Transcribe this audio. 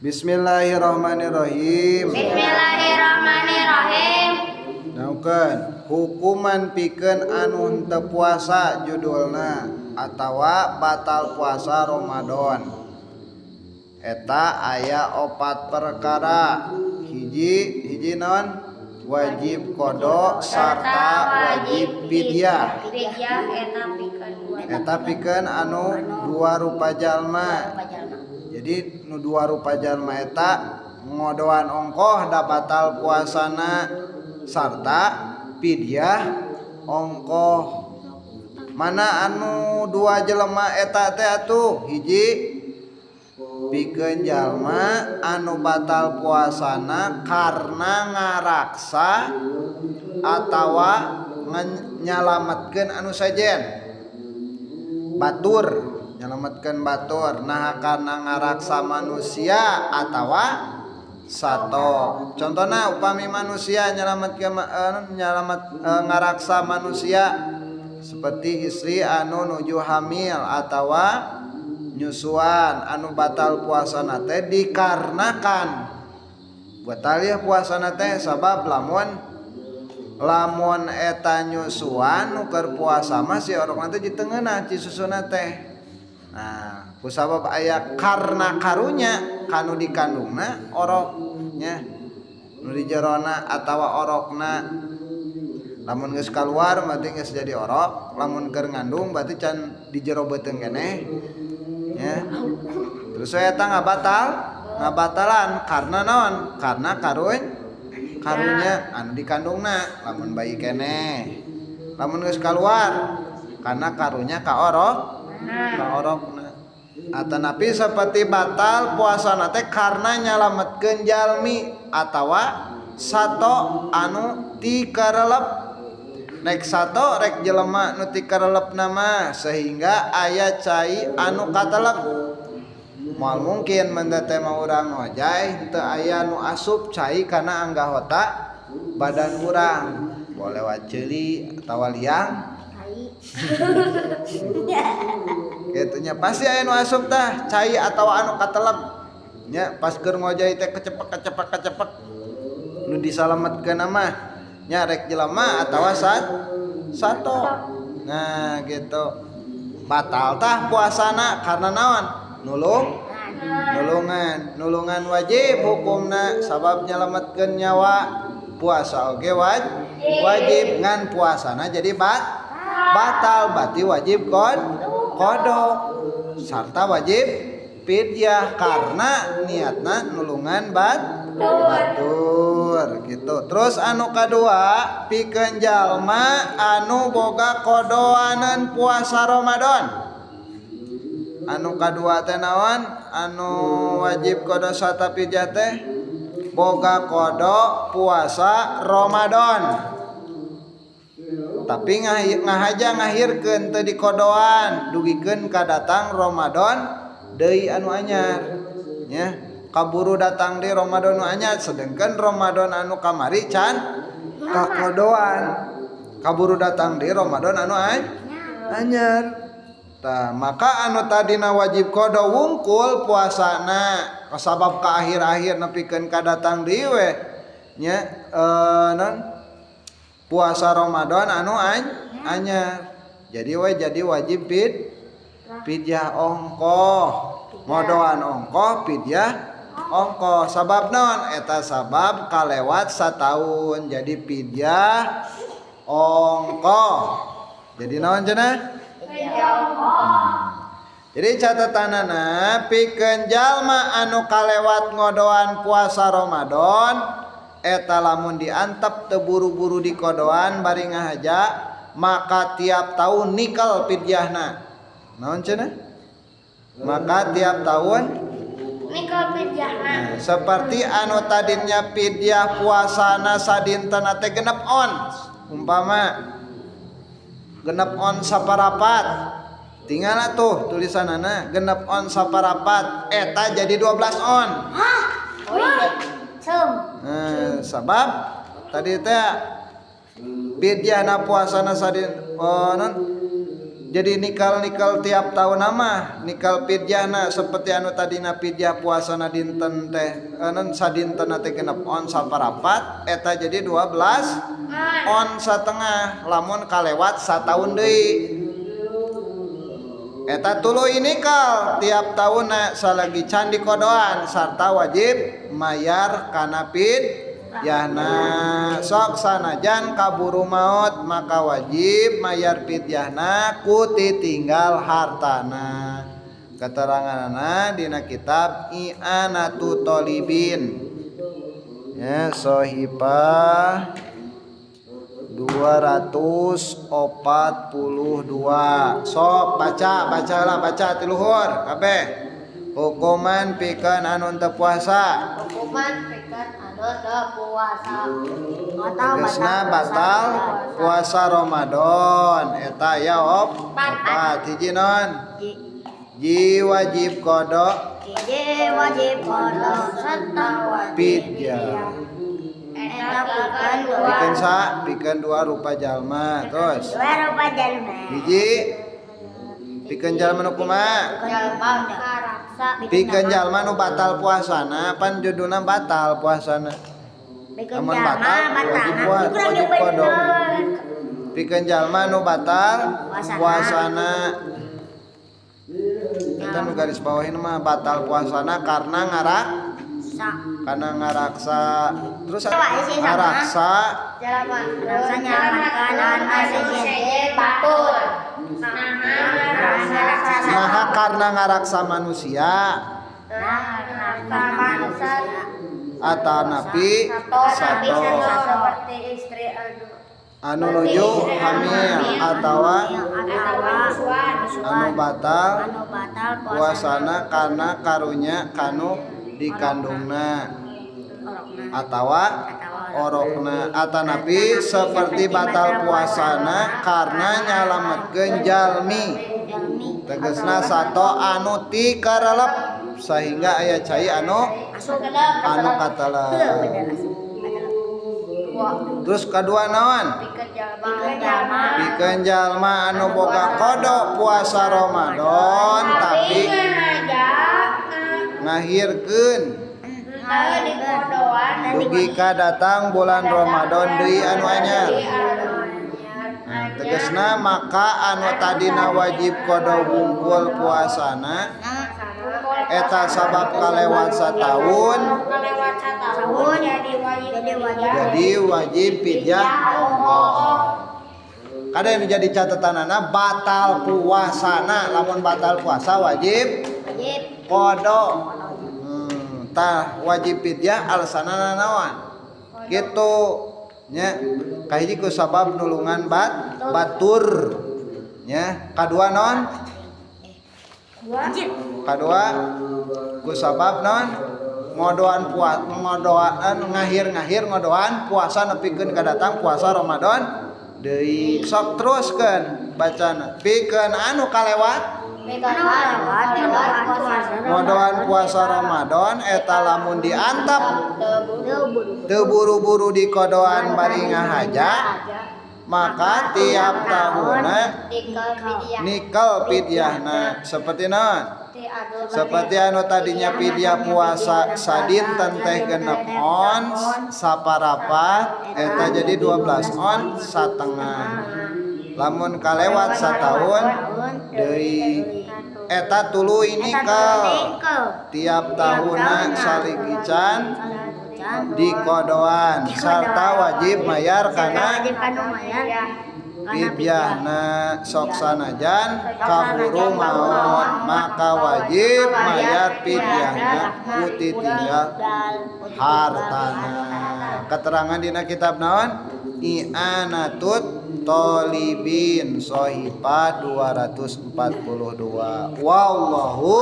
Bismillahirrahmanirrahim. Bismillahirrahmanirrahim. Naukeun hukuman pikeun anu henteu puasa judulna atawa batal puasa Ramadan. Eta aya opat perkara. Hiji hiji naon? Wajib qada sarta wajib fidyah. Fidyah eta pikeun dua. Eta pikeun anu dua rupa jalma. Jadi nu dua rupa jalma eta ngodoan ongkoh da batal puasana sarta fidyah ongkoh. Mana anu dua jelema eta teh atuh? Hiji pikeun jalma anu batal puasana karena ngaraksa atawa nyalametkeun anu sejen. Batur, nyalametkeun batur, nah karena ngaraksa manusia atawa sato. Contohna upami manusia nyalametkeun ngaraksa manusia seperti istri anu nuju hamil atawa nyusuan anu batal puasana teh dikarenakan batal ya puasana teh sabab lamun eta nyusuan nu keur puasa mah si orokna teh ditengeunah ci susuna teh. Nah, kusabab aya karena karunya kanu dikandungna oroknya nu di jerona atawa orokna lamun geus kaluar berarti geus jadi orok, lamun keur ngandung berarti can di jero beuteung keneh ya. Terus eta ngabatal, ngabatalan karena naon? Karena karunya anu dikandungna lamun bayi keneh. Lamun geus kaluar karena karunya ka orok, ka orokna. Atanapi seperti batal puasana teh karena nyalametkeun jalmi atawa sato anu tikarelep. Rek sato rek jelema nu tikarelep nama sehingga aya cai anu katelep. Moal mungkin menda teh mah urang ngojay teu aya nu asup cai kana anggahota badan urang. Boleh lewat ceuli atawa liang. Gitunya pasti aya nu asup tah cai atawa anu katelep. Nya pas keur ngojay teh kecepek kecepek kecepek nu disalametkeun mah nya rek jelema atawa sato. Nah gitu. Batal tah puasana karena naon? Nulungan, nulungan wajib hukumna sabab nyalametkeun nyawa. Puasa oge wajib ngan puasana jadi batal berarti wajib qada sarta wajib fidyah karena niatna nulungan batur gitu. Terus anu kadua pikeun jalma anu boga kodoanan puasa Ramadan. Anu kadua teh naon? Anu wajib qada sarta fidyah teh boga qada puasa Ramadan. Tapi ngahaja ngahirkeun teu dikodoan dugikeun ka datang Ramadan deui anu anyar nya. Kaburu datang di Ramadan nu anyar sedengkeun Ramadan anu kamari can kakodoan. Kaburu datang di Ramadan anu anyar. Tah maka anu tadina wajib qada wungkul puasana kasabab ka akhir-akhir nepikeun ka datang deui we nya non puasa Ramadan anu anyar. Jadi we jadi wajib fidyah ongkoh. Ngodoan ongkoh fidyah ongkoh. Sabab naon? Eta sabab kalewat sataun jadi fidyah ongkoh. Jadi naon cenah? Jadi catatanana pikeun jalma anu kalewat ngodoan puasa Ramadan eta lamun diantep teu buru-buru dikodoan bari ngahaja maka tiap tahun nikel fidyahna. Naon cenah? Maka tiap tahun nikel fidyahna. Nah, seperti anu tadinya fidyah puasana sadintena teh genep ons. Umpama genep ons saparapat. Tinggal atuh tulisanana genep ons saparapat eta jadi 12 on. Hah? Oh iya. Sem. Nah, sabab tadi teh fidyahna puasana sadin non Jadi nikal-nikal tiap tahun mah nikal fidyahna seperti anu tadina fidyah puasana dinten teh anu sadintenna teh 6 ons saparapat eta jadi 12 ons satengah lamun kalewat sataun deui. Eta tuluy nikal tiap tahunna salagi can dikodoan sarta wajib mayar kana fidyahna. Sok sanajan kaburu maut maka wajib mayar fidyahna ku titinggal hartana. Keteranganna dina kitab I'anatu Thalibin ya sahifah 242. Sok baca, bacalah baca ti luhur kabeh. Hukuman pikeun anu teu puasa. Hukuman pikeun anu teu puasa. Tegasna batal puasa Ramadan eta ya opat. Hiji non ji wajib qada, Hiji wajib qada serta wajib fidyah. Eta pikeun dua. Pikeun sa pikeun dua rupa jalma. Terus Dua rupa jalma. Hiji pikeun jalma nu kumaha? Jalma ngaraksa. Pikeun jalma nu batal puasana, pan judulna batal puasana. Pikeun Lamun jalma batal wajib batal. puasa, wajib qada. Pikeun jalma nu batal Puasana. puasana. Eta nu garis bawahin mah batal puasana karena ngarak Sa. karena ngaraksa. Terus Coba isi sama. ngaraksa Ngaraksa nyalamatkan anu sejen batur. Naha karena ngaraksa manusia atanapi sato Seperti istri anu anu nuju hamil atawa anu batal anu batal puasana karena karunya kanu dikandungna atawa orokna atanapi seperti batal puasana karena nyalametkeun jalmi tegasna sato anu ti karelep sehingga aya cai anu anu katelep. Terus kedua naon? Pikeun jalma anu boga qada puasa Ramadan tapi ngahirkeun dugi ka datang bulan Ramadan deui anu anyar. Nah, tegasna maka anu tadina wajib qada wungkul puasana eta sabab kalewat sataun jadi wajib fidyah ongkoh. Kada yang jadi catatanana batal puasana, lamun batal puasa wajib qada. Tah wajib fidyah alasanana naon? Kitu nya kahiji ku sabab nulungan batur nya. Kadua non? Kadua ku sabab non ngodoan puasa, ngodoan ngahir-ngahir ngodoan puasa nepikeun ka datang puasa Ramadan deui. Sok teruskeun bacana pikeun anu kalewat ngodoan puasa Ramadan eta lamun diantep teu buru-buru dikodoan bari ngahaja maka tiap tahunna nikel fidyahna. Seperti naon? Seperti anu tadinya fidyah puasa sadinten teh 6 ons saparapat eta jadi 12 ons satengah. Lamun kalewat sataun deui eta tuluy nikel tiap tahunna saligican dikodoan sarta wajib mayar kana fidyahna. Sok sanajan kaburu maut maka wajib mayar fidyahna ku titinggal hartana. Keterangan dina kitab naon? I'anatut Thalibin sahifah 242. Wallahu